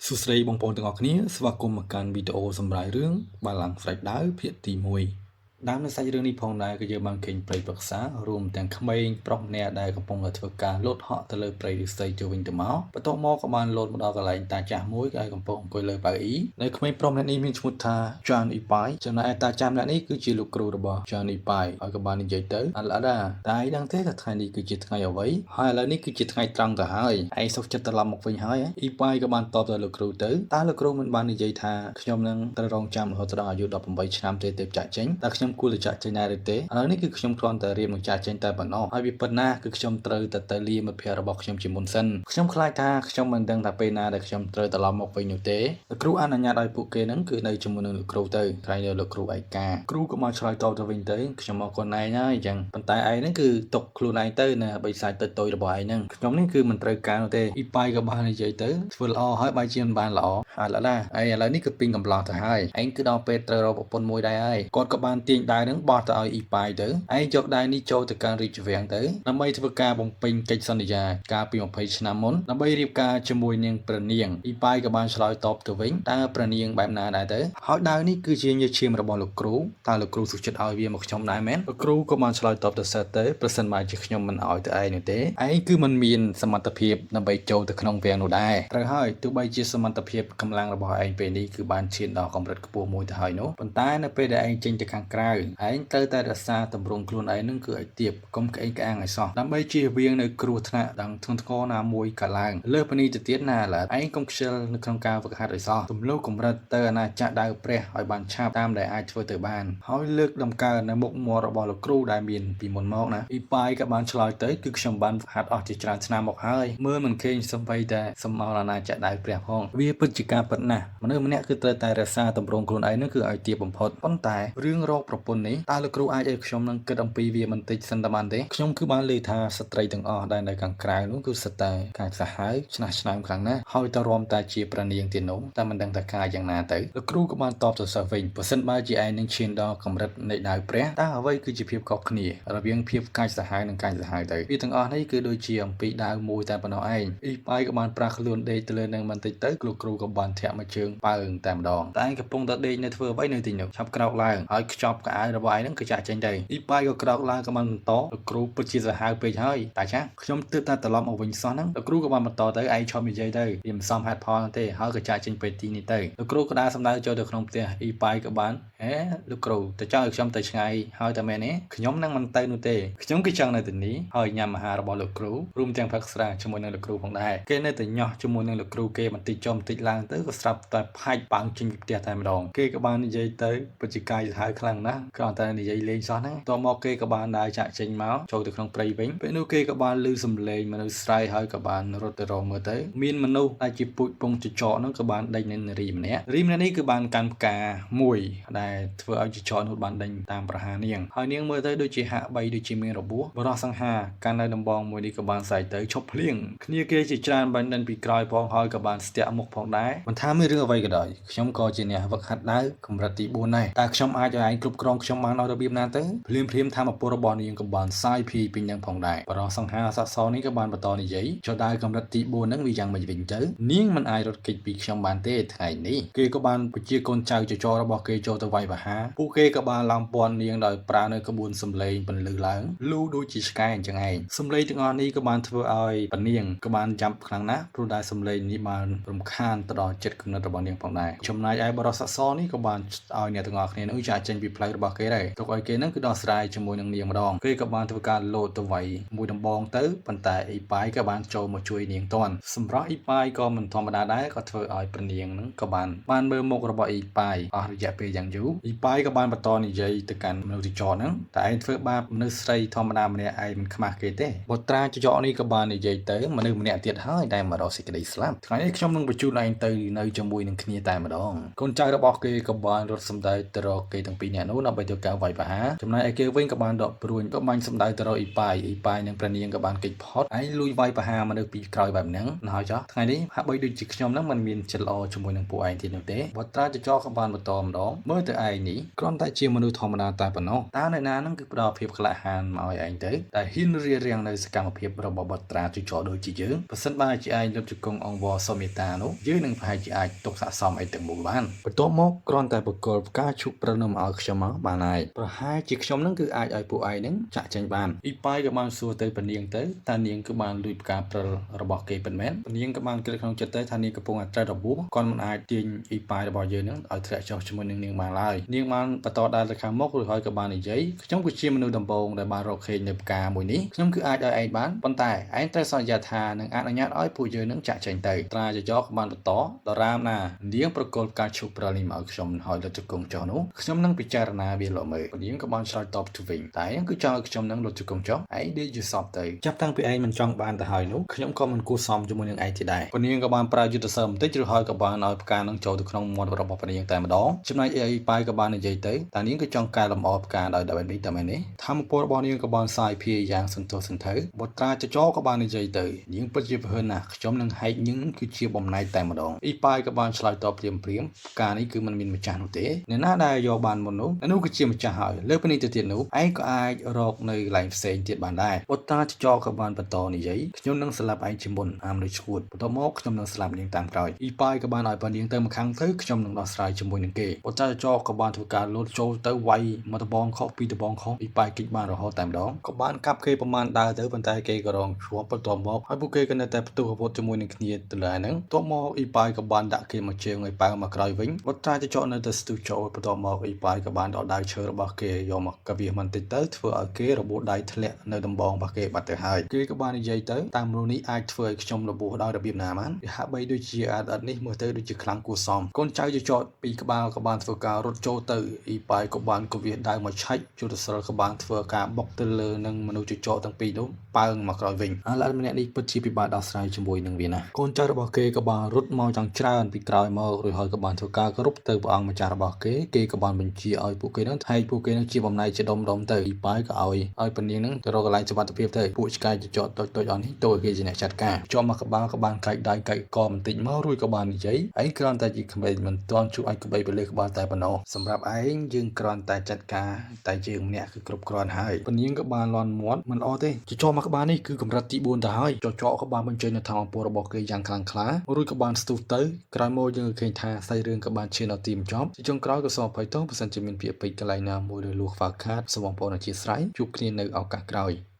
សួស្តីបងប្អូនទាំងអស់គ្នាស្វាគមន៍មកកាន់វីដេអូសម្រាប់រឿងបាឡាំងស្រេចដាវភាគទី1ដើមនៃសាច់រឿងនេះផងដែរគឺយើងបានឃើញព្រៃប្រឹក្សារួមទាំងក្មេងប្រុសម្នាក់ដែលកំពុងតែធ្វើការលោតហក់ទៅលើព្រៃឫស្សីទៅវិញទៅមកបន្ទាប់មកក៏បានលោតមកដល់កន្លែងតាចាស់មួយដែលកំពុងអង្គុយលើប៉ៅអ៊ីនៅក្មេងប្រុសម្នាក់នេះមានឈ្មោះថា John Ipai ចំណែកឯតាចាស់ម្នាក់នេះគឺជាលោកគ្រូរបស់ John Ipai ហើយក៏បាននិយាយទៅអត់ល្អដែរតែឯងដឹងទេថាថ្ងៃនេះគឺជាថ្ងៃអ្វីហើយឥឡូវនេះគឺជាថ្ងៃត្រង់ទៅហើយឯងសុខចិត្តត្រឡប់មកវិញហើយអ៊ីប៉ាយក៏បានតបទៅលោកគ្រូទៅតើលោកគ្រូមិនបាននិយាយថាខ្ញុំនឹងត្រូវរងចាំរហូតដល់អាយុ18ឆ្នាំទេទើបចាក់ចេញតើខ្ញុំគួរតែចាក់ចេញដែរឬទេឥឡូវនេះគឺខ្ញុំគ្រាន់តែរៀបនឹងចាក់ចេញតែប៉ុណ្ណោះហើយវាពិតណាស់គឺខ្ញុំត្រូវតែទៅលាមិត្តភ័ក្តិរបស់ខ្ញុំជាមុនសិនខ្ញុំខ្លាចថាខ្ញុំមិនដឹងថាពេលណាដែលខ្ញុំត្រូវត្រឡប់មកវិញនោះទេលោកគ្រូអនុញ្ញាតឲ្យពួកគេនឹងគឺនៅជាមួយនឹងលោកគ្រូទៅក្រែងលោកគ្រូឯកាគ្រូក៏មកឆ្លើយតបទៅវិញទៅខ្ញុំមកខ្លួនឯងហើយអញ្ចឹងប៉ុន្តែឯងហ្នឹងគឺຕົកខ្លួនឯងទៅណាបិសាចទៅតុយរបស់ឯងហ្នឹងខ្ញុំនេះគឺមិនត្រូវការនោះទេអ៊ីប៉ាយក៏បាននិយាយទៅធ្វើល្អហើយបែរជាមិនបានល្អហើយល្អណាស់ឯងឥឡូវនេះគឺពីងកំឡោះទៅហើយឯងគឺដល់ពេលត្រូវរកប្រពន្ធមួយដែរហើយគាត់ក៏បានទាញដាវហ្នឹងបោះទៅឲ្យអ៊ីប៉ាយទៅឯងយកដាវនេះចូលទៅកាន់រាជវាំងទៅដើម្បីធ្វើការបំពេញកិច្ចសន្យាកាលពី20ឆ្នាំមុនដើម្បីរៀបការជាមួយនាងព្រះនាងអ៊ីប៉ាយក៏បានឆ្លើយតបទៅវិញតើព្រះនាងបែបណាដែរទៅហើយដាវនេះគឺជាញើសឈាមរបស់លោកគ្រូតើលោកគ្រូសុខចិត្តឲ្យវាមកខ្ញុំដែរមែនលោកគ្រូក៏បានឆ្លើយតបទៅសិស្សទៅប្រសិនបើជាខ្ញុំមិនឲ្យទៅឯងនោះទេឯងគឺមិនមានសមត្ថភាពដើម្បីចូលទៅក្នុងវាំងនោះដែរត្រូវហើយទោះបីជាសមត្ថភាពកម្លាំងរបស់ឯងពេលនេះគឺបានឈានដល់កម្រិតខ្ពស់មួយទៅហើយនោះប៉ុន្តែនៅពេលដែលឯងចេញទៅខាងក្រៅឯងត្រូវតែរក្សាទម្រង់ខ្លួនឯងនឹងគឺឲ្យទៀបកុំក្អេងក្អាងឲ្យសោះដើម្បីជៀសវាងនៅគ្រោះថ្នាក់ដល់ធ្ងន់ធ្ងរណាមួយកើតឡើងលើសពីនេះទៅទៀតណាឡើយឯងកុំខ្ជិលនៅក្នុងការហ្វឹកហាត់ឲ្យសោះទម្លុះកម្រិតទៅអាណាចក្រដាវព្រះឲ្យបានឆាប់តាមដែលអាចធ្វើទៅបានហើយលើកដំកើងនៅមុខមាត់របស់លោកគ្រូដែលមានពីមុនមកណាអ៊ីប៉ាយក៏បានឆ្លើយទៅគឺខ្ញុំបានហ្វឹកហាត់អស់ជាច្រើនឆ្នាំមកហើយមើលមិនឃើញសំបីតែសំអល់អាណាចក្រដាវព្រះផងវាពិតជាការពិតណាស់មនុស្សម្នាក់គឺត្រូវតែរក្សាទម្រង់ខ្លួនឯងនឹងគឺឲ្យទាបបំផុតប៉ុន្តែរឿងរកប្រពន្ធនេះតើលោកគ្រូអាចឲ្យខ្ញុំនឹងគិតអំពីវាបន្តិចសិនតើបានទេខ្ញុំគឺបានឮថាស្ត្រីទាំងអស់ដែលនៅខាងក្រៅនោះគឺសិតតែកាចសាហាវឆ្នះឆ្នើមខ្លាំងណាស់ហើយតរំតែជាព្រះនាងទៀតនោះតែមិនដឹងថាការយ៉ាងណាទៅលោកគ្រូក៏បានតបទៅសិស្សវិញប្រសិនបើជាឯងនឹងឈានដល់កម្រិតនៃដាវព្រះតើអ្វីគឺជាភាពខុសគ្នារវាងភាពកាចសាហាវនិងកាចសាហាវទៅវាទាំងអស់នេះគឺដូចជាអំពីដាវមួយតែប៉ុណ្ណោះឯងអ៊ីប៉ាយក៏បានប្រាស់ខ្លួនដេកទៅលើនឹងបន្តិចទៅលោកគ្រូក៏បានធាក់មកជើងប៉ើងតែម្ដងតែឯងកំពុងតែដេកនៅធ្វើអ្វីនៅទីនោះឆាប់ក្រោកឡើងហើយខ្ចប់កៅអៅរបស់ឯងហ្នឹងគឺចាក់ចេញទៅអ៊ីប៉ាយក៏ក្រោកឡើងក៏បានបន្តលោកគ្រូពិតជាសាហាវពេកហើយតាចាស់ខ្ញុំទើបតែត្រឡប់មកវិញសោះហ្នឹងលោកគ្រូក៏បានបន្តទៅឯងឈប់និយាយទៅវាមិនសមហេតុផលទេហើយក៏ចាក់ចេញទៅទីនេះទៅលោកគ្រូក៏ដើរសម្ដៅចូលទៅក្នុងផ្ទះអ៊ីប៉ាយក៏បានហេលោកគ្រូទៅចង់ឲ្យខ្ញុំទៅឆ្ងាយហើយតែមែនទេខ្ញុំនឹងមិនទៅនោះទេខ្ញុំគឺចង់នៅទីនេះហើយញ៉ាំអាហាររបស់លោកគ្រូរួមទាំងផឹកស្រាជាមួយនឹងលោកគ្រូផងដែរគេនៅតែញាស់ជាមួយនឹងលោកគ្រូគេបន្តិចចុះបន្តិចឡើងទៅក៏ស្រាប់តែផាច់បាំងចេញពីផ្ទះតែម្ដងគេក៏បាននិយាយទៅពិតជាកាយសាហាវខ្លាំងណាស់គ្រាន់តែនិយាយលេងសោះហ្នឹងតមកគេក៏បានដើរចាក់ចេញមកចូលទៅក្នុងព្រៃវិញពេលនោះគេក៏បានឮសំឡេងមនុស្សស្រែកហើយក៏បានរត់ទៅរកមើលទៅមានមនុស្សដែលជាពូជពងចចកហ្នឹងក៏បានដេញនៅនារីម្នាក់នារីម្នាក់នេះគឺបានកាន់ផ្កាមួយដែលធ្វើឲ្យចចកនោះបានដេញតាមប្រហារនាងហើយនាងមើលទៅដូចជាហាក់បីដូចជាមានរបួសបរោះសង្ហាកាន់នៅដំបងមួយនេះក៏បានស្រែកទៅឈប់ភ្លៀងគ្នាគេជាច្រើនបានដេញពីក្រោយផងហើយក៏បានស្ទាក់មុខផងដែរមិនថាមានរឿងអ្វីក៏ដោយខ្ញុំក៏ជាអ្នកវឹកហាត់ដាវកម្រិតទី4ដែរតើខ្ញុំអាចឲ្យឯងគ្រប់គ្រងខ្ញុំបានដល់របៀបណាទៅភ្លាមភ្លាមធម្មពលរបស់នាងក៏បានសាយភាយពេញនឹងផងដែរបរោះសង្ហាស័ក្តិសនេះក៏បានបន្តនិយាយចុះដាវកម្រិតទី4ហ្នឹងវាយ៉ាងម៉េចវិញទៅនាងមិនអាចរត់គេចពីខ្ញុំបានទេថ្ងៃនេះគេក៏បានបញ្ជាកូនចៅចចករបស់គេចូលទៅវាយប្រហារពួកគេក៏បានឡោមព័ន្ធនាងដោយប្រើនៅក្បួនសំឡេងពន្លឺឡើងលូដូចជាឆ្កែអញ្ចឹងឯងសំឡេងទាំងអស់នេះក៏បានធ្វើឲ្យពនាងក៏បានចាប់ខ្លាំងណាស់ព្រោះតែសំឡេងនេះបានរំខានទៅដល់ចិត្តគំនិតរបស់នាងផងដែរចំណែកឯបរិស័កសនេះក៏បានឲ្យអ្នកទាំងអស់គ្នានោះចាក់ចេញពីផ្លូវរបស់គេដែរទុកឲ្យគេនឹងគឺដោះស្រាយជាមួយនឹងនាងម្ដងគេក៏បានធ្វើការលោតទៅវាយមួយដំបងទៅប៉ុន្តែអ៊ីប៉ាយក៏បានចូលមកជួយនាងតាន់សម្រាប់អ៊ីប៉ាយក៏មិនធម្មតាដែរក៏ធ្វើឲ្យព្រះនាងនឹងក៏បានមើលមុខរបស់អ៊ីប៉ាយអស់រយៈពេលយ៉ាងយូរអ៊ីប៉ាយក៏បានបន្តនិយាយទៅកាន់មនុស្សចចកហ្នឹងតែឯងធ្វើបាបមនុស្សស្រីធម្មតាម្នាក់ឯងមិនខ្មាស់គេទេបុត្រាចចកនេះក៏បាននិយាយទៅមនុស្សម្នាក់ទៀតហើយដែលមករកសេចក្តីស្លាប់ថ្ងៃនេះខ្ញុំនឹងបញ្ជូនឯងទៅនៅជាមួយនឹងគ្នាតែម្ដងកូនចៅរបស់គេក៏បានរត់សម្ដៅទៅរកគេទាំងពីរនាក់នោះណា ដើម្បីធ្វើការវាយប្រហារចំណែកឯគេវិញក៏បានដកព្រួញក៏បាញ់សម្ដៅទៅរកអ៊ីប៉ាយអ៊ីប៉ាយនិងព្រះនាងក៏បានគេចផុតឯងលួចវាយប្រហារមនុស្សពីក្រោយបែបហ្នឹងហើយចោះថ្ងៃនេះហាក់បីដូចជាខ្ញុំហ្នឹងមិនមានចិត្តល្អជាមួយនឹងពួកឯងទៀតនោះទេបុត្រាចចកក៏បានបន្តម្ដងមើលទៅឯងនេះគ្រាន់តែជាមនុស្សធម្មតាតែប៉ុណ្ណោះតើអ្នកណាហ្នឹងគឺផ្ដល់ភាពក្លាហានមកឲ្យឯងទៅតែហ៊ានរារាំងនៅសកម្មភាពរបស់បុត្រាចចកដូចជាយើងប្រសិនបើជាឯងលុបជង្គង់អង្វរសុមេតានោះយើងនឹងប្រហែលជាអាចទុកស័ក្តិសមអីទាំងមូលបានបន្ទាប់មកគ្រាន់តែបកគលផ្កាឈូកព្រឹលនោះមកឲ្យខ្ញុំមកបានហើយប្រហែលជាខ្ញុំនឹងគឺអាចឲ្យពួកឯងនឹងចាក់ចេញបានអ៊ីប៉ាយក៏បានសួរទៅពនាងទៅតើនាងគឺបានលួចផ្កាព្រិលរបស់គេពិតមែនពនាងក៏បានគិតក្នុងចិត្តទៅថានាងកំពុងតែត្រូវរបួសគាត់មិនអាចទាញអ៊ីប៉ាយរបស់យើងនឹងឲ្យធ្លាក់ចុះជាមួយនឹងនាងបានឡើយនាងបានបន្តដើរទៅខាងមុខរួចហើយក៏បាននិយាយខ្ញុំគឺជាមនុស្សដំបូងដែលបានរកឃើញនៅផ្កាមួយនេះខ្ញុំគឺអាចឲ្យឯងបានប៉ុន្តែឯងត្រូវសន្យាថានឹងអនុញ្ញាតឲ្យពួកយើងនឹងចាក់ចេញទៅត្រាចចកបានបន្តដរាមណានាងប្រគល់ផ្កាឈូកព្រិលនេះមកឲ្យខ្ញុំហើយលុតជង្គង់ចុះនោះខ្ញុំនឹងពិចារណាវាលោកមើលនាងក៏បានឆ្លើយតបទៅវិញតែឯងគឺចង់ឲ្យខ្ញុំនឹងលុតជង្គង់ចុះឯងដេកយល់សពទៅចាប់តាំងពីឯងមិនចង់បានទៅហើយនោះខ្ញុំក៏មិនគួរសមជាមួយនឹងឯងទៀតដែរពនាងក៏បានប្រើយុទ្ធសាស្ត្របន្តិចឬហើយក៏បានឲ្យផ្កានឹងចូលទៅក្នុងមាត់របស់ពនាងតែម្ដងចំណែកអីប៉ាយក៏បាននិយាយទៅតានាងក៏ចង់កែលម្អផ្កាដោយបែបនេះតែមែនទេធម្មពលរបស់នាងក៏បានសាយភាយយ៉ាងសន្ទោសសន្ធៅបុត្រាចចក៏បាននិយាយទៅនាងពិតជាប្រហិនណាស់ខ្ញុំនឹងហែកញឹងគឺជាបំណែកតែម្ដងអ៊ីប៉ាយក៏បានឆ្លើយតបព្រាមព្រាមផ្កានេះគឺមិនមានម្ចាស់នោះទេអ្នកណាដែលយកបានមុននោះនោះគឺជាម្ចាស់ហើយលើពីនេះទៅទៀតនោះឯងក៏អាចរកនៅកន្លែងផ្សេងទៀតបានដែរបុត្រាចចក៏បានបន្តនិយាយខ្ញុំនឹងស្លាប់ឯងជាមុនអាមដូចឈួតបន្ទាប់មកខ្ញុំនឹងស្លាប់នាងតាមក្រោយអ៊ីប៉ាយក៏បានឲ្យប៉ានាងទៅម្ខាងទៅខ្ញុំនឹងដោះស្រាយជាមួយនឹងគេបុត្រាចចក៏បានធ្វើការលោតចូលទៅវាយមកដបងខុសពីដបងខុសអ៊ីប៉ាយគេចបានរហូតតែម្ដងក៏បានកាប់គេប្រមាណដើរទៅប៉ុន្តែគេក៏រងជួបបន្ទាប់មកហើយពួកគេក៏នៅតែផ្ទុះអាវុធជាមួយនឹងគ្នាទៅលើហ្នឹងបន្ទាប់មកអ៊ីប៉ាយក៏បានដាក់គេមកជើងឲ្យប៉ើងមកក្រោយវិញបុត្រាចចនៅតែស្ទុះចូលបន្ទាប់មកអ៊ីប៉ាយក៏បានដកដៅឈើរបស់គេយកមកកាវាបន្តិចទៅធ្វើឲ្យគេរបួសដៃធ្លាក់នៅដំបងរបស់គេបាត់ទៅហើយគេក៏បាននិយាយទៅតាមមនុស្សនេះអាចធ្វើឲ្យខ្ញុំរបួសដោយរបៀបណាបានវាហាក់បីដូចជាអាដិតនេះមើលទៅដូចជាខ្លាំងគួរសមកូនចៅចចពីក្បាលក៏បានធ្វើការរត់ចូលទៅអ៊ីប៉ាយក៏បានកាវាដៅមកឆាច់យុទ្ធសិលក៏បានធ្វើការបុកទៅលើនឹងមនុស្សចចទាំងពីរនោះប៉ើងមកក្រោយវិញអាឡាត់ម្នាក់នេះពិតជាពិបាកដោះស្រាយជាមួយនឹងវាណាស់កូនចៅរបស់គេក៏បានរត់មកយ៉ាងច្រើនពីក្រោយមករួចហើយក៏បានធ្វើការគោរពទៅព្រះអង្គម្ចាស់របស់គេគេក៏បានបញ្ជាឲ្យពួកគេនឹងហែកពួកគេនឹងជាបំណែកជាដុំដុំទៅអ៊ីប៉ាយក៏ឲ្យពនាងនឹងទៅរកកន្លែងសុវត្ថិភាពទៅពួកឆ្កែចចតូចតូចអស់នេះទៅឲ្យគេជាអ្នកចាត់ការជាប់មកក្បាលក៏បានកាច់ដៃកាច់កបន្តិចមករួចក៏បាននិយាយឯងគ្រាន់តែជាក្មេងមិនទាន់ជួបអាចក្បីទៅលើក្បាលតែប៉ុណ្ណោះសម្រាប់ឯងយើងគ្រាន់តែចាត់ការតែយើងម្នាក់គឺគ្រប់គ្រាន់ហើយពនាងក៏បានលន់មាត់មិនអត់ទេចចមកក្បាលនេះគឺកម្រិតទី4ទៅហើយចចក៏បានបញ្ចេញនៅធម៌ពលរបស់គេយ៉ាងខ្លាំងក្លារួចក៏បានស្ទុះទៅក្រោយមកយើងឃើញថាសាច់រឿងក៏បានឈានដល់ទីបញ្ចប់ជាចុងក្រោយក៏សូមអភ័យទោសបើសិនជាមានពាក្យពេចន៍កន្លែងណាមួយឬលួសខ្វះខាតសូមបងប្អូនអធ្យាស្រ័យជួបគ្នានៅឱកាសក្រោយ។